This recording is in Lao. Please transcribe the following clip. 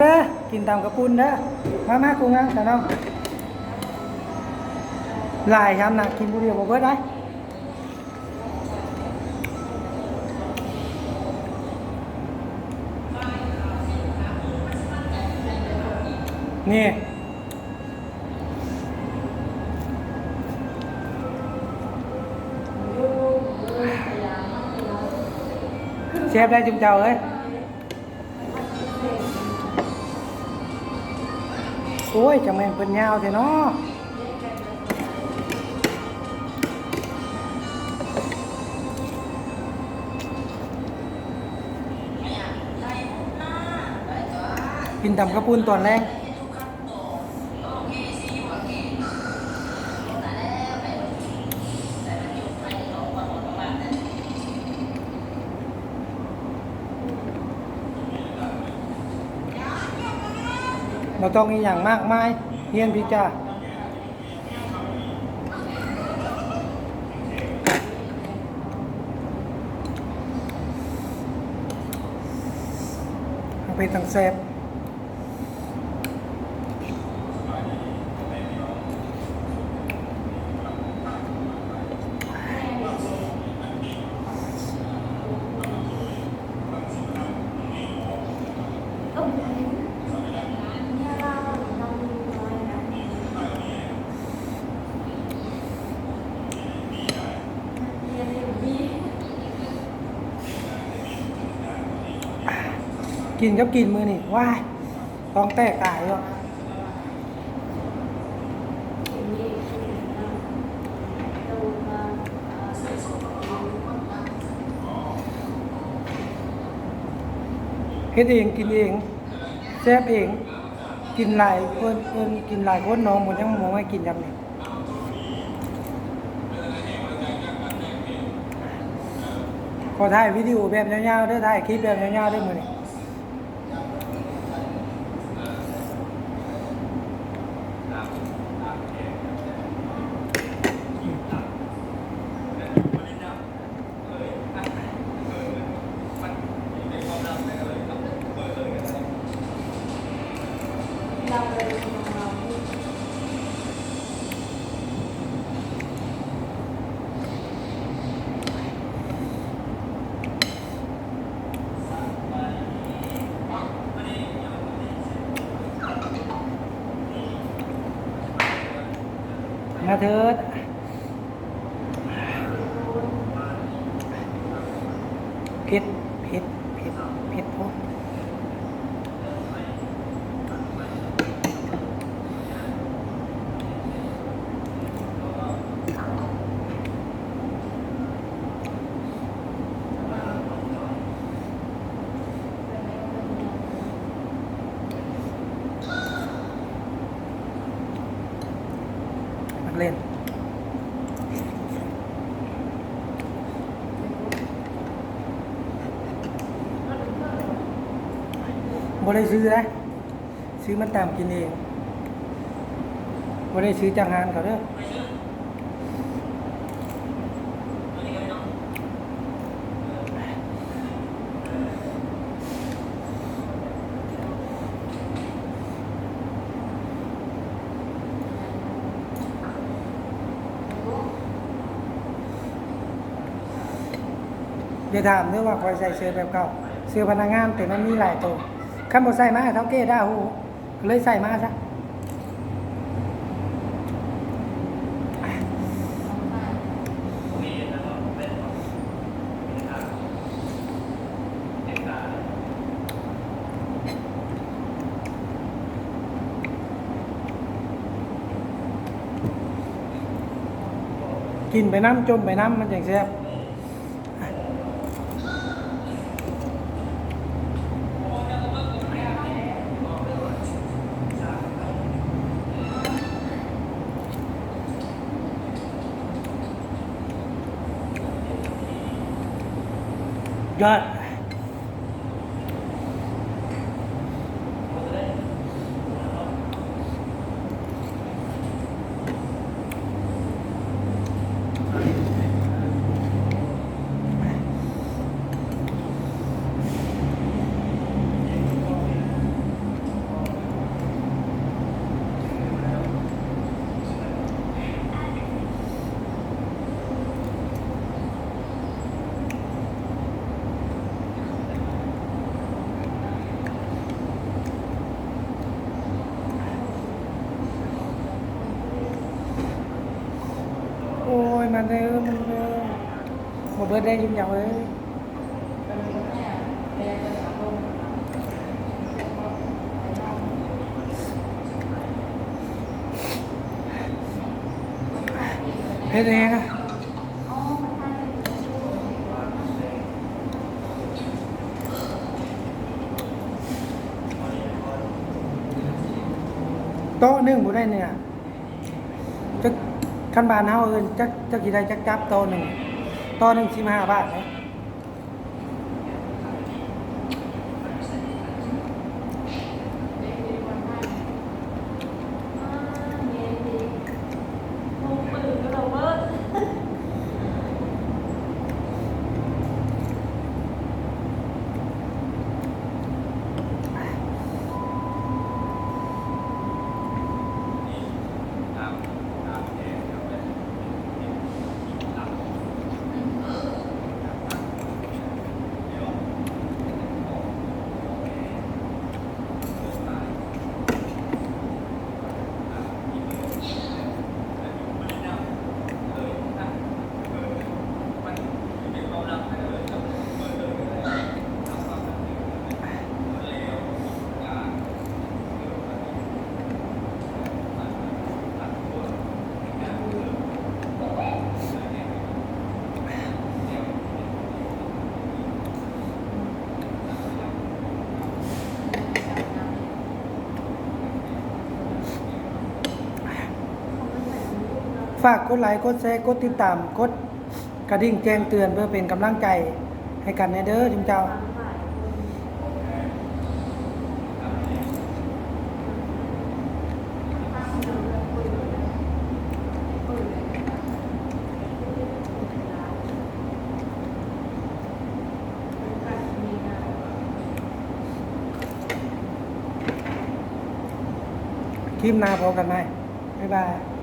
ເດີ ກິນຕຳກະປຸ້ນເດີ. ມາ ມາ ກຸງນາງຊະນ້ອງ. ຫຼາຍຊຳນະ ກິນຜູ້ດຽວບໍ່ເບິດໄດ໋. ນີ້ ແຊບໄດ໋ຈຸມເຈົ້າເອີຍ. ໂອ້ຍ ຈັ່ງແມ່ນເພິ່ນຍາວແທ້ເນາະ. ກິນຕຳກະປຸ້ນຕອນແລງ. ບໍ່ຕ້ອງອີ່ຫຍັງມາກມາຍ ຮຽນພິຈາ ທັງເຜັດທັງແຊບ. ກິນກັບກິນມື້ນີ້ ວ້າຍ ທ້ອງແຕກຕາຍເນາະ. ເຮັດເອງກິນເອງ ແຊບເອງ. ກິນຫຼາຍເພິ່ນ ເພິ່ນກິນຫຼາຍຄົນ ນ້ອງບໍ່ ຍັງບໍ່ໃຫ້ກິນຍຳນີ້. ຂໍຖ່າຍວິດີໂອແບບຍາວໆເດີ ຖ່າຍຄລິບແບບຍາວໆເດີມື້ນີ້. ມາເທີດ. ເຜັດ ເຜັດ ເຜັດ ເຜັດໂພດ. ມັກເຫຼັ້ນ ບໍ່ໄດ້ຊື້ເດ້. ຊື້ມາຕຳກິນເອງ ບໍ່ໄດ້ຊື້ຈາກຮ້ານເຂົາເດີ. ຢ່າຖາມເດີວ່າຂ້ອຍໃສ່ເສື້ອແບບເກົ່າ. ເສື້ອພະນັກງານໂຕນັ້ນມີຫຼາຍໂຕ. ຄັນບໍ່ໃສ່ມາໃຫ້ເຖົ້າແກ່ດ່າໂຫ ກໍເລີຍໃສ່ມາຊະ. ກິນໄປນຳ ຈົ່ມໄປນຳ ມັນຈັ່ງແຊບ. ຍອດ. ເ ມາເດີ ມາເດີ ບໍ່ເບິດໄດ້ຢູ່ຫຍັງເອີຍ. ເຮັດແຮງ ໂຕະໜຶ່ງບໍ່ໄດ້ເນື້ອ ຈັກ ຄັນບ້ານເຮົາເອີ້ນ ຈັກ ຈັກຊິໄດ້ຈັກຈັບໂຕະໜຶ່ງ ໂຕະໜຶ່ງສິບຫ້າບາດເດ້. ຝາກກົດໄລ ກົດແຊ ກົດຕິດຕາມ ກົດ ກະດິ່ງແຈ້ງເຕືອນ ເພື່ອເປັນກຳລັງໃຈໃຫ້ກັນແດ່ເດີຊຸມເຈົ້າ. ຄລິບໜ້າພໍ້ກັນໃໝ່. ບາຍບາຍ.